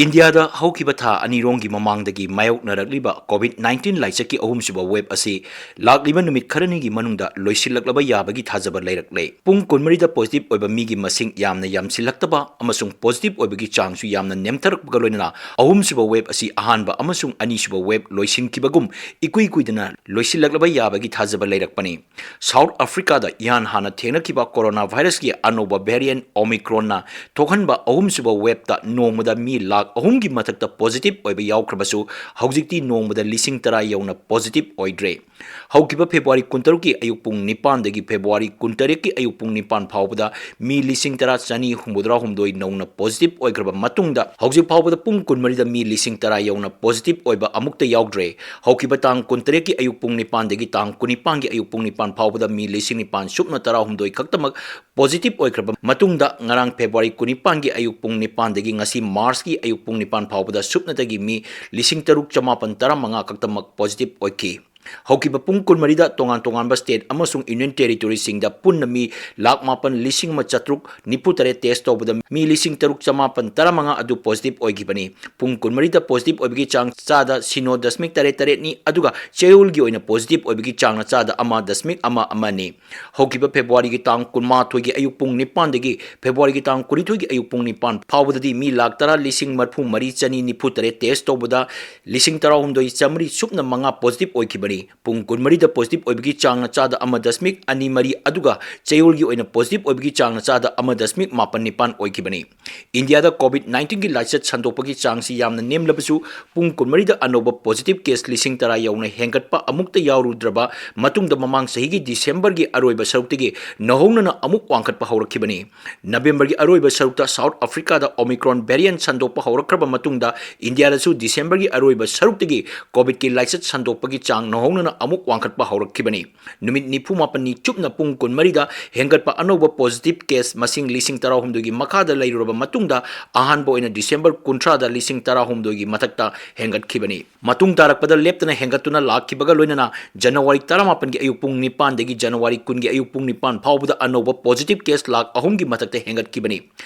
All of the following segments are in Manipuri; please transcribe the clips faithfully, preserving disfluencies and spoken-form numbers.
ꯏꯟꯗꯤꯌꯥꯗ ꯍꯧꯈꯤꯕ ꯊꯥ ꯑꯅꯤꯔꯣꯝꯒꯤ ꯃꯃꯥꯡꯗꯒꯤ ꯃꯥꯌꯣꯛꯅꯔꯛꯂꯤꯕ COVID nineteen ꯂꯥꯏꯆꯠꯀꯤ ꯑꯍꯨꯝꯁꯨꯕ wave ꯑꯁꯤ ꯂꯥꯛꯂꯤꯕ ꯅꯨꯃꯤꯠ ꯈꯔꯅꯤꯒꯤ ꯃꯅꯨꯡꯗ ꯂꯣꯏꯁꯤꯜꯂꯛꯂꯕ ꯌꯥꯕꯒꯤ ꯊꯥꯖꯕ ꯂꯩꯔꯛꯂꯦ꯫ ꯄꯨꯡ ꯀꯨꯟꯃꯔꯤꯗ positive ꯑꯣꯏꯕ ꯃꯤꯒꯤ ꯃꯁꯤꯡ ꯌꯥꯝꯅ ꯌꯥꯝꯁꯤꯜꯂꯛꯇꯕ ꯑꯃꯁꯨꯡ positive ꯑꯣꯏꯕꯒꯤ ꯆꯥꯡꯁꯨ ꯌꯥꯝꯅ ꯅꯦꯝꯊꯔꯛꯄꯒ ꯂꯣꯏꯅꯅ ꯑꯍꯨꯝꯁꯨꯕ wave ꯑꯁꯤ ꯑꯍꯥꯟꯕ ꯑꯃꯁꯨꯡ ꯑꯅꯤꯁꯨꯕ wave ꯂꯣꯏꯁꯤꯟꯈꯤꯕꯒꯨꯝ ꯏꯀꯨꯏ ꯀꯨꯏꯗꯅ ꯂꯣꯏꯁꯤꯜꯂꯛꯂꯕ ꯌꯥꯕꯒꯤ ꯊꯥꯖꯕ ꯂꯩꯔꯛꯄꯅꯤ꯫ South Africaꯗ ꯏꯍꯥꯟ ꯍꯥꯟꯅ ꯊꯦꯡꯅꯈꯤꯕ corona virusꯀꯤ ꯑꯅꯧꯕ variant Omicronꯅ ꯊꯣꯛꯍꯟꯕ ꯑꯍꯨꯝꯁꯨꯕ waveꯇ ꯅꯣꯡꯃꯗ ꯃꯤ ꯂꯥꯈ ꯑꯍꯨꯝꯒꯤ ꯃꯊꯛꯇ positive ꯑꯣꯏꯕ ꯌꯥꯎꯈ꯭ꯔꯕꯁꯨ, ꯍꯧꯖꯤꯛꯇꯤ ꯅꯣꯡꯃꯗ ꯂꯤꯁꯤꯡ ꯇꯔꯥ ꯌꯧꯅ positive ꯑꯣꯏꯗ꯭ꯔꯦ꯫ ꯍꯧꯈꯤꯕ February ꯀꯨꯟꯇꯔꯨꯛꯀꯤ ꯑꯌꯨꯛ ꯄꯨꯡ ꯅꯤꯄꯥꯟꯗꯒꯤ February ꯀꯨꯟꯇꯔꯦꯠꯀꯤ ꯑꯌꯨꯛ ꯄꯨꯡ ꯅꯤꯄꯥꯟ ꯐꯥꯎꯕꯗ ꯃꯤ ꯂꯤꯁꯤꯡ ꯇꯔꯥ ꯆꯅꯤ ꯍꯨꯝꯐꯨꯇꯔꯥ ꯍꯨꯝꯗꯣꯏ ꯅꯧꯅ positive ꯑꯣꯏꯈ꯭ꯔꯕ ꯃꯇꯨꯡꯗ, ꯍꯧꯖꯤꯛ ꯐꯥꯎꯕꯗ ꯄꯨꯡ ꯀꯨꯟꯃꯔꯤꯗ ꯃꯤ ꯂꯤꯁꯤꯡ ꯇꯔꯥ ꯌꯧꯅ positive ꯑꯣꯏꯕ ꯑꯃꯨꯛꯇ ꯌꯥꯎꯗ꯭ꯔꯦ꯫ ꯍꯧꯈꯤꯕ ꯇꯥꯡ ꯀꯨꯟꯇꯔꯦꯠꯀꯤ ꯑꯌꯨꯛ ꯄꯨꯡ ꯅꯤꯄꯥꯟꯗꯒꯤ ꯇꯥꯡ ꯀꯨꯟꯅꯤꯄꯥꯟꯒꯤ ꯑꯌꯨꯛ ꯄꯨꯡ ꯅꯤꯄꯥꯟ ꯐꯥꯎꯕꯗ ꯃꯤ ꯂꯤꯁꯤꯡ ꯅꯤꯄꯥꯟ ꯁꯨꯞꯅ ꯇꯔꯥꯍꯨꯝꯗꯣꯏ ꯈꯛꯇꯃꯛ positive ꯑꯣꯏꯈ꯭ꯔꯕ ꯃꯇꯨꯡꯗ, ꯉꯔꯥꯡ February ꯀꯨꯟꯅꯤꯄꯥꯟꯒꯤ ꯑꯌꯨꯛ ꯄꯨꯡ ꯅꯤꯄꯥꯟꯗꯒꯤ ꯉꯁꯤ Marchꯀꯤ ꯑꯌꯨꯛ ꯄꯨꯡ ꯅꯤꯄꯥꯟ ꯐꯥꯎꯕꯗ ꯁꯨꯞꯅꯇꯒꯤ ꯃꯤ ꯂꯤꯁꯤꯡ ꯇꯔꯨꯛ ꯆꯃꯥꯄꯟ ꯇꯔꯥꯃꯉꯥ ꯈꯛꯇꯃꯛ positive ꯑꯣꯏꯈꯤ꯫ ꯍꯧꯈꯤꯕ ꯄꯨꯡ ꯀꯨꯟꯃꯔꯤꯗ ꯇꯣꯉꯥꯟ ꯇꯣꯉꯥꯟꯕ state ꯑꯃꯁꯨꯡ union territoryꯁꯤꯡꯗ ꯄꯨꯟꯅ ꯃꯤ ꯂꯥꯈ ꯃꯥꯄꯟ ꯂꯤꯁꯤꯡ ꯑꯃ ꯆꯥꯇ꯭ꯔꯨꯛ ꯅꯤꯐꯨ ꯇꯔꯦꯠ test ꯇꯧꯕꯗ ꯃꯤ ꯂꯤꯁꯤꯡ ꯇꯔꯨꯛ ꯆꯃꯥꯄꯟ ꯇꯔꯥꯃꯉꯥ ꯑꯗꯨ positive ꯑꯣꯏꯈꯤꯕꯅꯤ꯫ ꯄꯨꯡ ꯀꯨꯟꯃꯔꯤꯗ positive ꯑꯣꯏꯕꯒꯤ ꯆꯥꯡ ꯆꯥꯗ ꯁꯤꯅꯣ ꯗꯁꯃꯤꯛ ꯇꯔꯦꯠ ꯇꯔꯦꯠꯅꯤ, ꯑꯗꯨꯒ ꯆꯌꯣꯜꯒꯤ ꯑꯣꯏꯅ positive ꯑꯣꯏꯕꯒꯤ ꯆꯥꯡꯅ ꯆꯥꯗ ꯑꯃ ꯗꯁꯃꯤꯛ ꯑꯃ ꯑꯃꯅꯤ꯫ ꯍꯧꯈꯤꯕ Februaryꯒꯤ ꯇꯥꯡ ꯀꯨꯟꯃꯥꯊꯣꯏꯒꯤ ꯑꯌꯨꯛ ꯄꯨꯡ ꯅꯤꯄꯥꯟꯗꯒꯤ Februaryꯒꯤ ꯇꯥꯡ ꯀꯨꯟꯅꯤꯊꯣꯏꯒꯤ ꯑꯌꯨꯛ ꯄꯨꯡ ꯅꯤꯄꯥꯟ ꯐꯥꯎꯕꯗꯗꯤ ꯃꯤ ꯂꯥꯈ ꯇꯔꯥ ꯂꯤꯁꯤꯡ ꯃꯔꯤꯐꯨ ꯃꯔꯤ ꯆꯅꯤ ꯅꯤꯐꯨ ꯇꯔꯦꯠ test ꯇꯧꯕꯗ ꯂꯤꯁꯤꯡ ꯇꯔꯥꯍꯨꯝꯗꯣꯏ ꯆꯥꯃꯔꯤ ꯁꯨꯞꯅ ꯃꯉꯥ positive ꯑꯣꯏꯈꯤꯕꯅꯤ꯫ ꯄꯨꯡ ꯀꯨꯟꯃꯔꯤꯗ positive ꯑꯣꯏꯕꯒꯤ ꯆꯥꯡꯅ ꯆꯥꯗ ꯑꯃ ꯗꯁꯃꯤꯛ ꯑꯅꯤ ꯃꯔꯤ, ꯑꯗꯨꯒ ꯆꯌꯣꯜꯒꯤ ꯑꯣꯏꯅ positive ꯑꯣꯏꯕꯒꯤ ꯆꯥꯡꯅ ꯆꯥꯗ ꯑꯃ ꯗꯁꯃꯤꯛ ꯃꯥꯄꯟ ꯅꯤꯄꯥꯟ ꯑꯣꯏꯈꯤꯕꯅꯤ꯫ ꯏꯟꯗꯤꯌꯥꯗ COVID nineteenꯒꯤ ꯂꯥꯏꯆꯠ ꯁꯟꯗꯣꯛꯄꯒꯤ ꯆꯥꯡꯁꯤ ꯌꯥꯝꯅ ꯅꯦꯝꯂꯕꯁꯨ, ꯄꯨꯡ ꯀꯨꯟꯃꯔꯤꯗ ꯑꯅꯧꯕ positive case ꯂꯤꯁꯤꯡ ꯇꯔꯥ ꯌꯧꯅ ꯍꯦꯟꯒꯠꯄ ꯑꯃꯨꯛꯇ ꯌꯥꯎꯔꯨꯗ꯭ꯔꯕ ꯃꯇꯨꯡꯗ, ꯃꯃꯥꯡ ꯆꯍꯤꯒꯤ Decemberꯒꯤ ꯑꯔꯣꯏꯕ ꯁꯔꯨꯛꯇꯒꯤ ꯅꯧꯍꯧꯅꯅ ꯑꯃꯨꯛ ꯋꯥꯡꯈꯠꯄ ꯍꯧꯔꯛꯈꯤꯕꯅꯤ꯫ Novemberꯒꯤ ꯑꯔꯣꯏꯕ ꯁꯔꯨꯛꯇ South Africaꯗ Omicron variant ꯁꯟꯗꯣꯛꯄ ꯍꯧꯔꯛꯈ꯭ꯔꯕ ꯃꯇꯨꯡꯗ, ꯏꯟꯗꯤꯌꯥꯗꯁꯨ Decemberꯒꯤ ꯑꯔꯣꯏꯕ ꯁꯔꯨꯛꯇꯒꯤ COVIDꯀꯤ ꯂꯥꯏꯆꯠ ꯁꯟꯗꯣꯛꯄꯒꯤ ꯆꯥꯡ ꯍꯧꯅꯅ ꯑꯃꯨꯛ ꯋꯥꯡꯈꯠꯄ ꯍꯧꯔꯛꯈꯤꯕꯅꯤ꯫ ꯅꯨꯃꯤꯠ ꯅꯤꯐꯨ ꯃꯥꯄꯟꯅꯤ ꯆꯨꯞꯅ ꯄꯨꯡ ꯀꯨꯟꯃꯔꯤꯗ ꯍꯦꯟꯒꯠꯄ ꯑꯅꯧꯕ positive case ꯃꯁꯤꯡ ꯂꯤꯁꯤꯡ ꯇꯔꯥꯍꯨꯝꯗꯣꯏꯒꯤ ꯃꯈꯥꯗ ꯂꯩꯔꯨꯔꯕ ꯃꯇꯨꯡꯗ, ꯑꯍꯥꯟꯕ ꯑꯣꯏꯅ ꯗꯤꯁꯦꯝꯕꯔ ꯀꯨꯟꯊ꯭ꯔꯥꯗ ꯂꯤꯁꯤꯡ ꯇꯔꯥꯍꯨꯝꯗꯣꯏꯒꯤ ꯃꯊꯛꯇ ꯍꯦꯟꯒꯠꯈꯤꯕꯅꯤ꯫ ꯃꯇꯨꯡ ꯇꯥꯔꯛꯄꯗ ꯂꯦꯞꯇꯅ ꯍꯦꯟꯒꯠꯇꯨꯅ ꯂꯥꯛꯈꯤꯕꯒ ꯂꯣꯏꯅꯅ ꯖꯅꯋꯥꯔꯤ ꯇꯔꯥꯃꯥꯄꯟꯒꯤ ꯑꯌꯨꯛ ꯄꯨꯡ ꯅꯤꯄꯥꯟꯗꯒꯤ ꯖꯅꯋꯥꯔꯤ ꯀꯨꯟꯒꯤ ꯑꯌꯨꯛ ꯄꯨꯡ ꯅꯤꯄꯥꯟ ꯐꯥꯎꯕꯗ ꯑꯅꯧꯕ positive case ꯂꯥꯈ ꯑꯍꯨꯝꯒꯤ ꯃꯊꯛꯇ ꯍꯦꯟꯒꯠꯈꯤꯕꯅꯤ꯫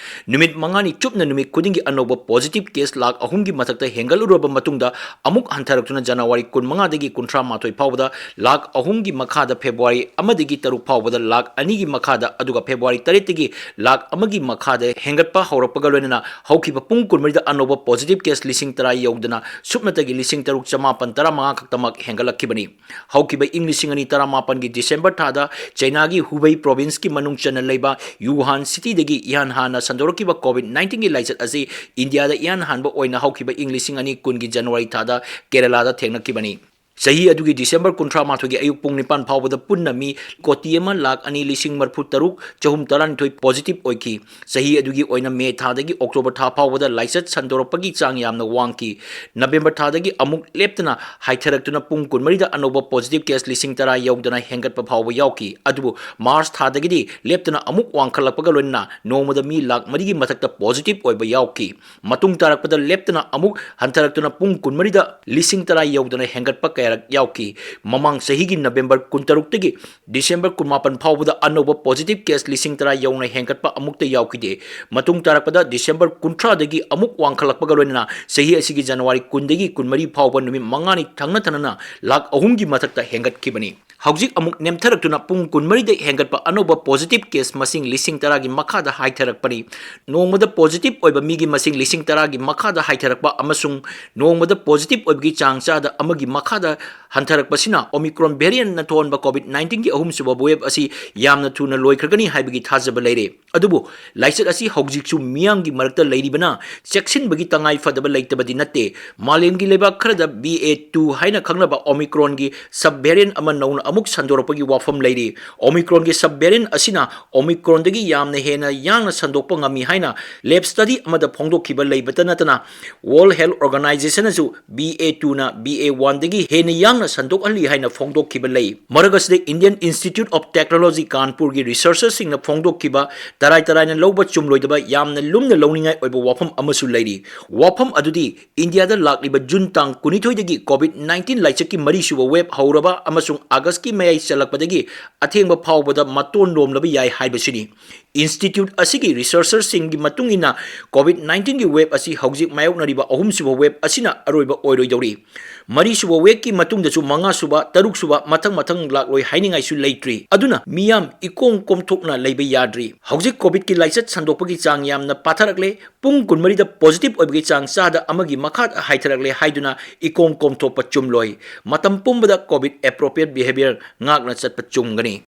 ꯅꯨꯃꯤꯠ ꯃꯉꯥꯅꯤ ꯆꯨꯞꯅ ꯅꯨꯃꯤꯠ ꯈꯨꯗꯤꯡꯒꯤ ꯑꯅꯧꯕ positive case ꯂꯥꯈ ꯑꯍꯨꯝꯒꯤ ꯃꯊꯛꯇ ꯍꯦꯟꯒꯠꯂꯨꯔꯕ ꯃꯇꯨꯡꯗ, ꯑꯃꯨꯛ ꯍꯟꯊꯔꯛꯇꯨꯅ ꯖꯅꯋꯥꯔꯤ ꯀꯨꯟꯃꯉꯥꯗꯒꯤ ꯀꯨꯟꯊ꯭ꯔꯥ ꯃꯥꯊꯣꯏ ꯐꯥꯎꯕꯗ ꯂꯥꯈ ꯑꯍꯨꯝꯒꯤ ꯃꯈꯥꯗ, ꯐꯦꯕ꯭ꯔꯨꯋꯥꯔꯤ ꯑꯃꯗꯒꯤ ꯇꯔꯨꯛ ꯐꯥꯎꯕꯗ ꯂꯥꯈ ꯑꯅꯤꯒꯤ ꯃꯈꯥꯗ, ꯑꯗꯨꯒ ꯐꯦꯕ꯭ꯔꯨꯋꯥꯔꯤ ꯇꯔꯦꯠꯇꯒꯤ ꯂꯥꯈ ꯑꯃꯒꯤ ꯃꯈꯥꯗ ꯍꯦꯟꯒꯠꯄ ꯍꯧꯔꯛꯄꯒ ꯂꯣꯏꯅꯅ ꯍꯧꯈꯤꯕ ꯄꯨꯡ ꯀꯨꯟꯃꯔꯤꯗ ꯑꯅꯧꯕ positive case ꯂꯤꯁꯤꯡ ꯇꯔꯥ ꯌꯧꯗꯅ ꯁꯨꯞꯅꯇꯒꯤ ꯂꯤꯁꯤꯡ ꯇꯔꯨꯛ ꯆꯃꯥꯄꯟ ꯇꯔꯥꯃꯉꯥ ꯈꯛꯇꯃꯛ ꯍꯦꯟꯒꯠꯂꯛꯈꯤꯕꯅꯤ꯫ ꯍꯧꯈꯤꯕ ꯏꯪ ꯂꯤꯁꯤꯡ ꯑꯅꯤ ꯇꯔꯥꯃꯥꯄꯟꯒꯤ ꯗꯤꯁꯦꯝꯕꯔ ꯊꯥꯗ ꯆꯩꯅꯥꯒꯤ ꯍꯨꯕꯩ provinceꯀꯤ ꯃꯅꯨꯡ ꯆꯟꯅ ꯂꯩꯕ ꯋꯨꯍꯥꯟ cityꯗꯒꯤ ꯏꯍꯥꯟ ꯍꯥꯟꯅ ꯁꯟꯗꯣꯔꯛꯈꯤꯕ COVID nineteenꯒꯤ ꯂꯥꯏꯆꯠ ꯑꯁꯤ ꯏꯟꯗꯤꯌꯥꯗ ꯏꯍꯥꯟ ꯍꯥꯟꯕ ꯑꯣꯏꯅ ꯍꯧꯈꯤꯕ ꯏꯪ ꯂꯤꯁꯤꯡ ꯑꯅꯤ ꯀꯨꯟꯒꯤ ꯖꯅꯋꯥꯔꯤ ꯊꯥꯗ ꯀꯦꯔꯂꯥꯗ ꯊꯦꯡꯅꯈꯤꯕꯅꯤ꯫ ꯆꯍꯤ ꯑꯗꯨꯒꯤ ꯗꯤꯁꯦꯝꯕꯔ ꯀꯨꯟꯊ꯭ꯔꯥ ꯃꯥꯊꯣꯏꯒꯤ ꯑꯌꯨꯛ ꯄꯨꯡ ꯅꯤꯄꯥꯟ ꯐꯥꯎꯕꯗ ꯄꯨꯟꯅ ꯃꯤ ꯀꯣꯇꯤ ꯑꯃ ꯂꯥꯈ ꯑꯅꯤ ꯂꯤꯁꯤꯡ ꯃꯔꯤꯐꯨ ꯇꯔꯨꯛ ꯆꯍꯨꯝ ꯇꯔꯥꯅꯤꯊꯣꯏ positive ꯑꯣꯏꯈꯤ꯫ ꯆꯍꯤ ꯑꯗꯨꯒꯤ ꯑꯣꯏꯅ ꯃꯦ ꯊꯥꯗꯒꯤ ꯑꯣꯛꯇꯣꯕꯔ ꯊꯥ ꯐꯥꯎꯕꯗ ꯂꯥꯏꯆꯠ ꯁꯟꯗꯣꯔꯛꯄꯒꯤ ꯆꯥꯡ ꯌꯥꯝꯅ ꯋꯥꯡꯈꯤ꯫ ꯅꯕꯦꯝꯕꯔ ꯊꯥꯗꯒꯤ ꯑꯃꯨꯛ ꯂꯦꯞꯇꯅ ꯍꯥꯏꯊꯔꯛꯇꯨꯅ ꯄꯨꯡ ꯀꯨꯟꯃꯔꯤꯗ ꯑꯅꯧꯕ positive case ꯂꯤꯁꯤꯡ ꯇꯔꯥ ꯌꯧꯗꯅ ꯍꯦꯟꯒꯠꯄ ꯐꯥꯎꯕ ꯌꯥꯎꯈꯤ꯫ ꯑꯗꯨꯕꯨ ꯃꯥꯔꯆ ꯊꯥꯗꯒꯤꯗꯤ ꯂꯦꯞꯇꯅ ꯑꯃꯨꯛ ꯋꯥꯡꯈꯠꯂꯛꯄꯒ ꯂꯣꯏꯅꯅ ꯅꯣꯡꯃꯗ ꯃꯤ ꯂꯥꯈ ꯃꯔꯤꯒꯤ ꯃꯊꯛꯇ positive ꯑꯣꯏꯕ ꯌꯥꯎꯈꯤ꯫ ꯃꯇꯨꯡ ꯇꯥꯔꯛꯄꯗ ꯂꯦꯞꯇꯅ ꯑꯃꯨꯛ ꯍꯟꯊꯔꯛꯇꯨꯅ ꯄꯨꯡ ꯀꯨꯟꯃꯔꯤꯗ ꯂꯤꯁꯤꯡ ꯇꯔꯥ ꯌꯧꯗꯅ ꯍꯦꯟꯒꯠꯄ ꯀꯌꯥꯔꯛ ꯌꯥꯎꯈꯤ꯫ ꯃꯃꯥꯡ ꯆꯍꯤꯒꯤ ꯅꯕꯦꯝꯕꯔ ꯀꯨꯟꯇꯔꯨꯛꯇꯒꯤ ꯗꯤꯁꯦꯝꯕꯔ ꯀꯨꯟꯃꯥꯄꯟ ꯐꯥꯎꯕꯗ ꯑꯅꯧꯕ positive case ꯂꯤꯁꯤꯡ ꯇꯔꯥ ꯌꯧꯅ ꯍꯦꯟꯒꯠꯄ ꯑꯃꯨꯛꯇ ꯌꯥꯎꯈꯤꯗꯦ꯫ ꯃꯇꯨꯡ ꯇꯥꯔꯛꯄꯗ ꯗꯤꯁꯦꯝꯕꯔ ꯀꯨꯟꯊ꯭ꯔꯥꯗꯒꯤ ꯑꯃꯨꯛ ꯋꯥꯡꯈꯠꯂꯛꯄꯒ ꯂꯣꯏꯅꯅ ꯆꯍꯤ ꯑꯁꯤꯒꯤ ꯖꯅꯋꯥꯔꯤ ꯀꯨꯟꯗꯒꯤ ꯀꯨꯟꯃꯔꯤ ꯐꯥꯎꯕ ꯅꯨꯃꯤꯠ ꯃꯉꯥꯅꯤ ꯊꯪꯅ ꯊꯪꯅꯅ ꯂꯥꯈ ꯑꯍꯨꯝꯒꯤ ꯃꯊꯛꯇ ꯍꯦꯟꯒꯠꯈꯤꯕꯅꯤ꯫ ꯍꯧꯖꯤꯛ ꯑꯃꯨꯛ ꯅꯦꯝꯊꯔꯛꯇꯨꯅ ꯄꯨꯡ ꯀꯨꯟꯃꯔꯤꯗ ꯍꯦꯟꯒꯠꯄ ꯑꯅꯧꯕ positive case ꯃꯁꯤꯡ ꯂꯤꯁꯤꯡ ꯇꯔꯥꯒꯤ ꯃꯈꯥꯗ ꯍꯥꯏꯊꯔꯛꯄꯅꯤ꯫ ꯅꯣꯡꯃꯗ positive ꯑꯣꯏꯕ ꯃꯤꯒꯤ ꯃꯁꯤꯡ ꯂꯤꯁꯤꯡ ꯇꯔꯥꯒꯤ ꯃꯈꯥꯗ ꯍꯥꯏꯊꯔꯛꯄ ꯑꯃꯁꯨꯡ ꯅꯣꯡꯃꯗ positive ꯑꯣꯏꯕꯒꯤ ꯆꯥꯡ ꯆꯥꯗ ꯑꯃꯒꯤ ꯃꯈꯥꯗ ꯍꯟꯊꯔꯛꯄꯁꯤꯅ Omicron variantꯅ ꯊꯣꯛꯍꯟꯕ COVID nineteenꯒꯤ ꯑꯍꯨꯝꯁꯨꯕ wave ꯑꯁꯤ ꯌꯥꯝꯅ ꯊꯨꯅ ꯂꯣꯏꯈ꯭ꯔꯒꯅꯤ ꯍꯥꯏꯕꯒꯤ ꯊꯥꯖꯕ ꯂꯩꯔꯦ꯫ ꯑꯗꯨꯕꯨ ꯂꯥꯏꯆꯠ ꯑꯁꯤ ꯍꯧꯖꯤꯛꯁꯨ ꯃꯤꯌꯥꯝꯒꯤ ꯃꯔꯛꯇ ꯂꯩꯔꯤꯕꯅ ꯆꯦꯛꯁꯤꯟꯕꯒꯤ ꯇꯉꯥꯏ ꯐꯗꯕ ꯂꯩꯇꯕꯗꯤ ꯅꯠꯇꯦ꯫ ꯃꯥꯂꯦꯝꯒꯤ ꯂꯩꯕꯥꯛ ꯈꯔꯗ B A two ꯍꯥꯏꯅ ꯈꯪꯅꯕ Omicronꯒꯤ sub variant ꯑꯃ ꯅꯧꯅ ꯑꯃꯨꯛ ꯁꯟꯗꯣꯔꯛꯄꯒꯤ ꯋꯥꯐꯝ ꯂꯩꯔꯤ꯫ Omicronꯒꯤ sub variant ꯑꯁꯤꯅ Omicronꯗꯒꯤ ꯌꯥꯝꯅ ꯍꯦꯟꯅ ꯌꯥꯡꯅ ꯁꯟꯗꯣꯛꯄ ꯉꯝꯃꯤ ꯍꯥꯏꯅ lab study ꯑꯃꯗ ꯐꯣꯡꯗꯣꯛꯈꯤꯕ ꯂꯩꯕꯇ ꯅꯠꯇꯅ, World Health Organizationꯅꯁꯨ B A twoꯅ B A oneꯗꯒꯤ ꯍꯦꯟꯅ ꯌꯥꯡꯅ ꯁꯟꯗꯣꯛꯍꯜꯂꯤ ꯍꯥꯏꯅ ꯐꯣꯡꯗꯣꯛꯈꯤꯕ ꯂꯩ꯫ ꯃꯔꯛ ꯑꯁꯤꯗ Indian Institute of Technology ꯀꯥꯟꯄꯨꯔꯒꯤ researcherꯁꯤꯡꯅ ꯐꯣꯡꯗꯣꯛꯈꯤꯕ ꯇꯔꯥꯏ ꯇꯔꯥꯏꯅ ꯂꯧꯕ ꯆꯨꯝꯂꯣꯏꯗꯕ ꯌꯥꯝꯅ ꯂꯨꯝꯅ ꯂꯧꯅꯤꯡꯉꯥꯏ ꯑꯣꯏꯕ ꯋꯥꯐꯝ ꯑꯃꯁꯨ ꯂꯩꯔꯤ꯫ ꯋꯥꯐꯝ ꯑꯗꯨꯗꯤ ꯏꯟꯗꯤꯌꯥꯗ ꯂꯥꯛꯂꯤꯕ ꯖꯨꯟ ꯇꯥꯡ ꯀꯨꯟꯅꯤꯊꯣꯏꯗꯒꯤ COVID nineteen ꯂꯥꯏꯆꯠꯀꯤ ꯃꯔꯤꯁꯨꯕ wave ꯍꯧꯔꯕ ꯑꯃꯁꯨꯡ ꯑꯥꯒꯁꯀꯤ ꯃꯌꯥꯏ ꯆꯜꯂꯛꯄꯗꯒꯤ ꯑꯊꯦꯡꯕ ꯐꯥꯎꯕꯗ ꯃꯇꯣꯟ ꯂꯣꯝꯂꯕ ꯌꯥꯏ ꯍꯥꯏꯕꯁꯤꯅꯤ꯫ Institute ꯑꯁꯤꯒꯤ researcherꯁꯤꯡꯒꯤ ꯃꯇꯨꯡ ꯏꯟꯅ COVID nineteenꯒꯤ wave ꯑꯁꯤ ꯍꯧꯖꯤꯛ ꯃꯥꯌꯣꯛꯅꯔꯤꯕ ꯑꯍꯨꯝꯁꯨꯕ wave ꯑꯁꯤꯅ ꯑꯔꯣꯏꯕ ꯑꯣꯏꯔꯣꯏꯗꯧꯔꯤ꯫ ꯃꯔꯤꯁꯨꯕ waveꯀꯤ ꯃꯇꯨꯡꯗꯁꯨ ꯃꯉꯥꯁꯨꯕ, ꯇꯔꯨꯛꯁꯨꯕ ꯃꯊꯪ ꯃꯊꯪ ꯂꯥꯛꯂꯣꯏ ꯍꯥꯏꯅꯤꯡꯉꯥꯏꯁꯨ ꯂꯩꯇ꯭ꯔꯤ꯫ ꯑꯗꯨꯅ ꯃꯤꯌꯥꯝ ꯏꯀꯣꯝ ꯀꯣꯝꯊꯣꯛꯅ ꯂꯩꯕ ꯌꯥꯗ꯭ꯔꯤ꯫ ꯍꯧꯖꯤꯛ COVIDꯀꯤ ꯂꯥꯏꯆꯠ ꯁꯟꯗꯣꯛꯄꯒꯤ ꯆꯥꯡ ꯌꯥꯝꯅ ꯄꯥꯊꯔꯛꯂꯦ꯫ ꯄꯨꯡ ꯀꯨꯟꯃꯔꯤꯗ positive ꯑꯣꯏꯕꯒꯤ ꯆꯥꯡ ꯆꯥꯗ ꯑꯃꯒꯤ ꯃꯈꯥꯗ ꯍꯥꯏꯊꯔꯛꯂꯦ ꯍꯥꯏꯗꯨꯅ ꯏꯀꯣꯝ ꯀꯣꯝꯊꯣꯛꯄ ꯆꯨꯝꯂꯣꯏ꯫ ꯃꯇꯝ ꯄꯨꯝꯕꯗ COVID appropriate behavior ꯉꯥꯛꯅ ꯆꯠꯄ ꯆꯨꯝꯒꯅꯤ꯫